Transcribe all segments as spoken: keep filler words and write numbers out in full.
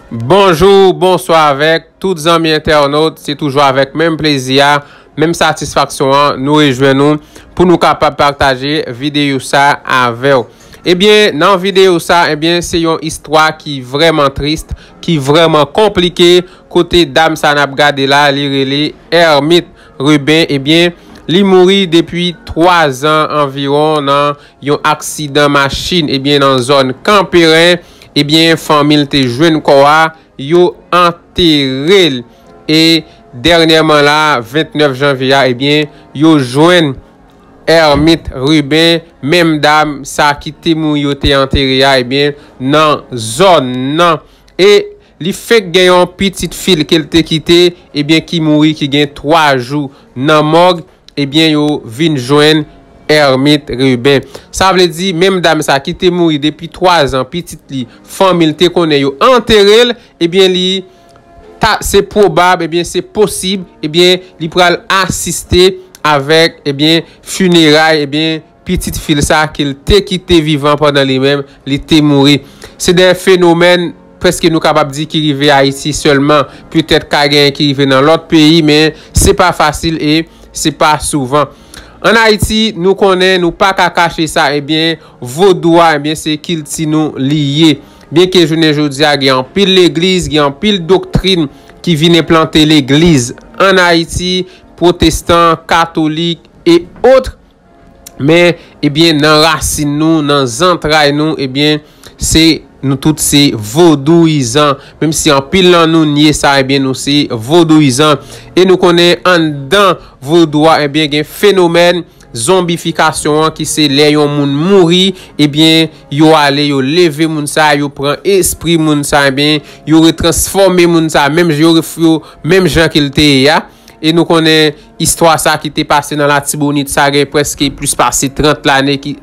Bonjou, bonswa avèk tout zanmi entènot. Se toujou avèk menm plezi a, menm satisfaksyon an, nou rejwenn nou pou nou kapab pataje videyo sa avè w. Ebyen, nan videyo sa, ebyen, se yon istwa ki vrèman tris, ki vrèman konplike, kote dam sa n ap gade la, li rele Hermite Rubin, ebyen, li mouri depi twa zan anviwon nan yon aksidan machin, ebyen, nan zòn Kanperen, ebyen, fanmi l te jwenn kò a, yo antere l. E dènyèman la, vennèf janvye a, ebyen, yo jwenn Hermite Rubin, menm dam sa ki te mouri yo te antere a, ebyen, nan zòn nan. E li fenk gen yon pitit fi l ke l te kite, ebyen, ki mouri, ki gen twa jou nan mòg, ebyen, yo vin jwenn Hermite Rubin. Sa vle di, menm dam sa ki te mouri depi twa zan, pitit li, fanmi l te konnen yo antere l, ebyen, li ta, se pwobab, ebyen, se posib, ebyen, li pral asiste avèk, ebyen, fineray, ebyen, pitit fi l sa ke l te kite vivan pandan li menm, li te mouri. Se de fenomèn prèske nou kapab di ki rive Ayiti sèlman. Petèt ka genyen ki rive nan lòt peyi, men se pa fasil e se pa souvan. Ann Ayiti, nou konnen, nou pa ka kache sa, ebyen, vodou a, ebyen, se kilti nou li ye. Byenke jounen jodi a, gen anpil legliz, gen anpil doktrin ki vin enplante legliz ann Ayiti, pwotestan, katolik, e otre. Men, ebyen, nan rasin nou, nan zantray nou, ebyen, se nou tout se vodouyizan. Menm si anpil nan nou nye sa, ebyen, nou se vodouyizan. E nou konnen anndan vodou a, ebyen, gen fenomèn zonbifikasyon an ki se lè yon moun mouri, ebyen, yo ale, yo leve moun sa, yo pran espri moun sa, ebyen, yo retransfòme moun sa, menm yo, yo, menm jan ke l te ye a. E nou konnen istwa sa ki te pase nan Latibonit, sa gen prèske plis pase trant lane ki,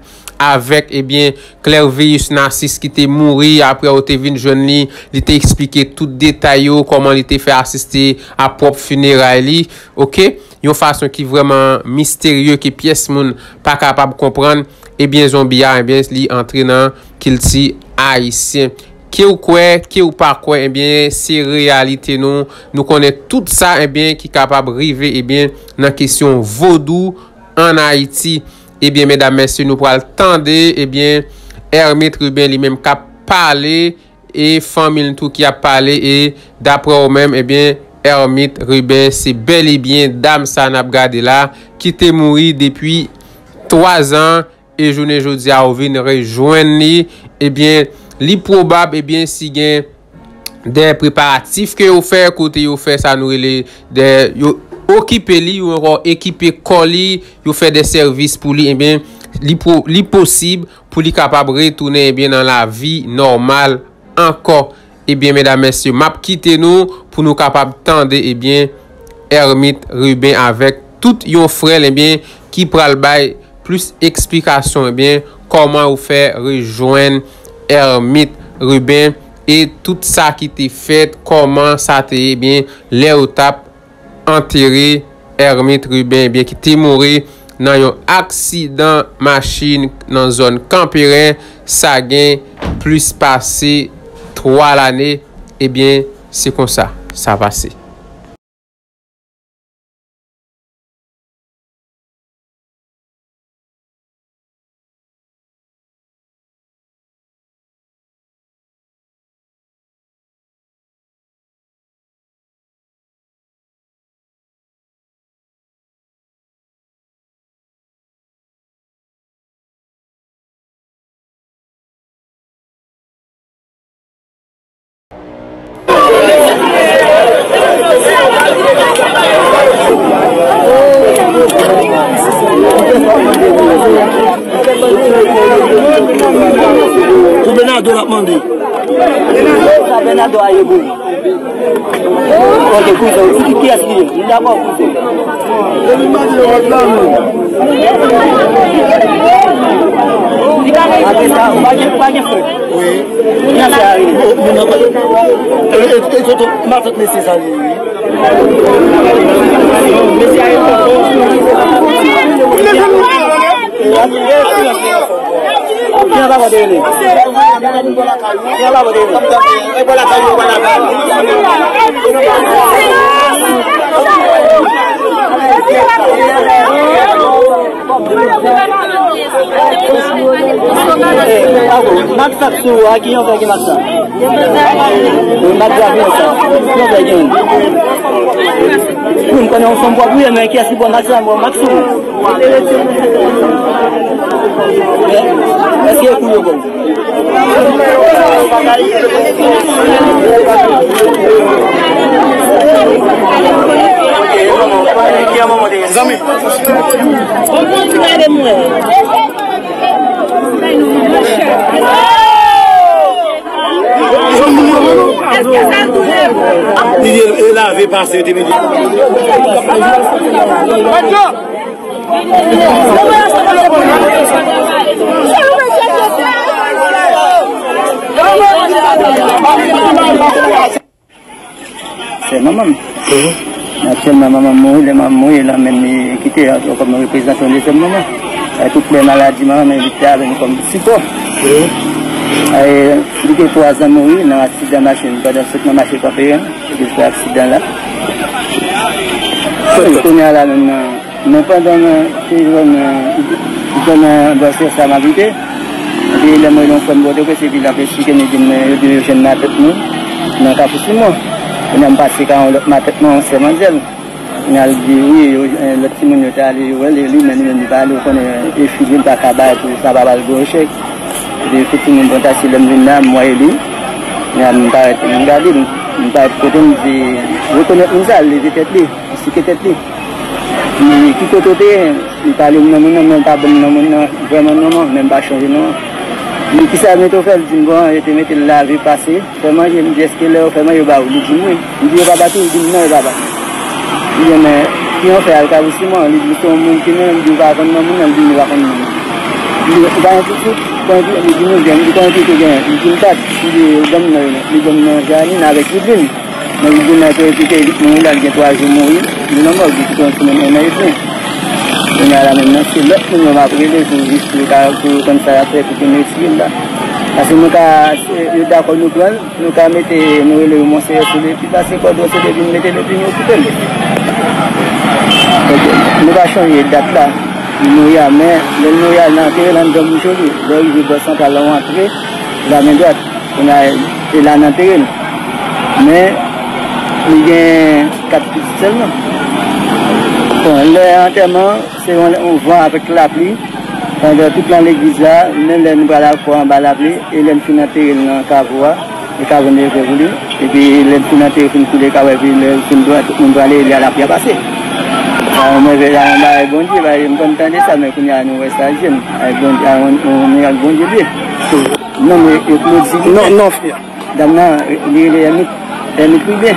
avèk, ebyen, Clervéus Narcisse ki te mouri, apre yo te vin jwenn li, li te eksplike tout detay yo, kòman li te fè asiste a pwòp fineray li, oke? Yon fason ki vrèman misterye, ke pyès moun pa kapab konprann, ebyen, zonbi a, ebyen, li antre nan kilti ayisyen. Ke w kwè, ke w pa kwè, ebyen, se reyalite nou. Nou konnen tout sa, ebyen, ki kapab rive, ebyen, nan kesyon vodou ann Ayiti. Ebyen, medam, mesye, nou pral tande, ebyen, Hermite Rubin li menm k ap pale, e fanmi l tou ki ap pale, e daprè w menm, ebyen, Hermite Rubin, se bèl e byen dam sa n ap gade la, ki te mouri depi twa zan, e jounen jodi a, ou vin rejwenn li, ebyen, li pwobab, ebyen, si gen de preparatif ke yo fè, kote yo fè sa nou rele de, yo okipe li, yo ankò ekipe kò li, yo fè de sèvis pou li, ebyen, li po-, li posib pou li kapab retounen, ebyen, nan lavi nòmal ankò. Ebyen, medam, mesye, m ap kite nou pou nou kapab tande, ebyen, Hermite Rubin avèk tout yon frè l, ebyen, ki pral bay plis eksplikasyon, ebyen, kòman yo fè rejwenn Hermite Rubin e tout sa ki te fèt, kòman sa te ye, ebyen, lè yo t ap antere Hermite Rubin, ebyen, ki te mouri nan yon aksidan machin nan zòn Kanperen, sa gen plis pase twa lane, ebyen, se konsa sa pase. Pou Bernardo l ap mande. Sa Bernardo a ye pou li. Ok, kouzen, ki, kiyès li ye? M dakò, kouzen. Apre sa, ou pa gen, ou pa gen frè? Wi. Kiyès a ye? Bon, moun nan pa gen. E, e, e, tonton, matant mesye sa li ye, wi. Mesye a ye tonton. Sa pa pote rele. Sa pa pote rele. Mak sa k sou a, ki yon fè ki mak sa? Wi, mak sa, ki yon fè ki yon. Wi, m konnen yon fanm pwòp, wi, men kiyès ki bon mak sa, bon mak sou. Èske e kou yo bon? Zanmi. Li e lave pase, te mete. Se manman m. Aktyèlman, manman m mouri. Lè manman m mouri, l anmenn li kite a kòm reprezantan de sèl manman. E tout lè maladi manman m, li te avè m kòm sipò. E li gen twa zan mouri nan aksidan machin, pandan sèt nan mache kanpe an, li fè aksidan la. Kounye a la menm nan Men pandan mwen te zòn, zòn nan bò sèl sa m abite, epi lè mwen yon frè m Pòtoprens, epi l ap esplike m, li di m, yo di yo jwenn matèt mwen nan Kafou Simon. Kounye a m pase ka yon lòt matèt mwen, yon sè manzèl. Kounye a l di, wi, yo, lòt timoun yo te ale, yo wè li, li, men li menm li pa ale, ou konnen, e fi li, li pa ka bay pou sa pa ba l gwo echèk. Epi efektivman, bon, ta si lè m vin la, m wè li. Kounye a m parèt, m gade l, m parèt kote m di, rekonèt moun sa, l leve tèt li, li sike tèt li. Li, ki kote w te ye? Li pale m non moun nan, men l pa ban m non moun nan, vrèman non an, men m pa chonje non an. Li, kisa yo mete w fè? Li di m, bon, yo te mete l lave, pase, fè manje. M di, èske lè yo fè manje, yo ba ou? Li di m, wi. M di, yo pa bat ou? Li di m, non, yo pa bat m. Li di, men, ki yon fè al Kafou Simon? Li di, se yon moun ki menm, li di, ou pa konn non moun nan? Li di, m pa konn non moun nan. Li di, ou pa gen pitit? Konn pitit? Li di, m gen. M di, konn pitit ou genyen? Li di, m pat. Li di, ou ban m non yo non. Li ban m non Janine avèk Widline. Men li di nan te kite li mouri la, li gen twa jou mouri. Li nan mòg, li kite yon timoun en an edmi. Kounye a la menm nan, se lòt moun yo m ap rele pou jis pou yo ka, pou yo konn sa y ap fè pou yo retire l la. Paske nou ka, se, yo dakò nou pran l, nou ka mete, nou rele yo Monseyè Solepi, pase kòdon Solepi, nou mete l epi nou okipe l. Nou pa chonje dat la, li mouri a, men lè l mouri a, nan antere l anndan bouch li, lè w rive bò santral la, w antre, la men dwat. Kounye a, e la n antere l. Men, li gen kat pitit sèlman. Bon, lè antèman, se yon, yon van avèk lapli. Pandan tout lan legliz la, menm lè nou pral al fò anba lapli, e lè n fin antere l nan kavo a, e kavo n leve pou li. Epi lè n fin antere, fin koule kavo a, epi lè l fin dwat, tout moun prale, e li a lapli a pase. Sa yon move, sa yon bagay Bondye, bagay m konn tande sa, men kounye a nou wè sa je n. Ay Bondye, a yon, yon mirak Bondye li ye. Non, men, e, Claudie. Non, non, frè. Dam nan, li rele Ernit, Ernit Pribè.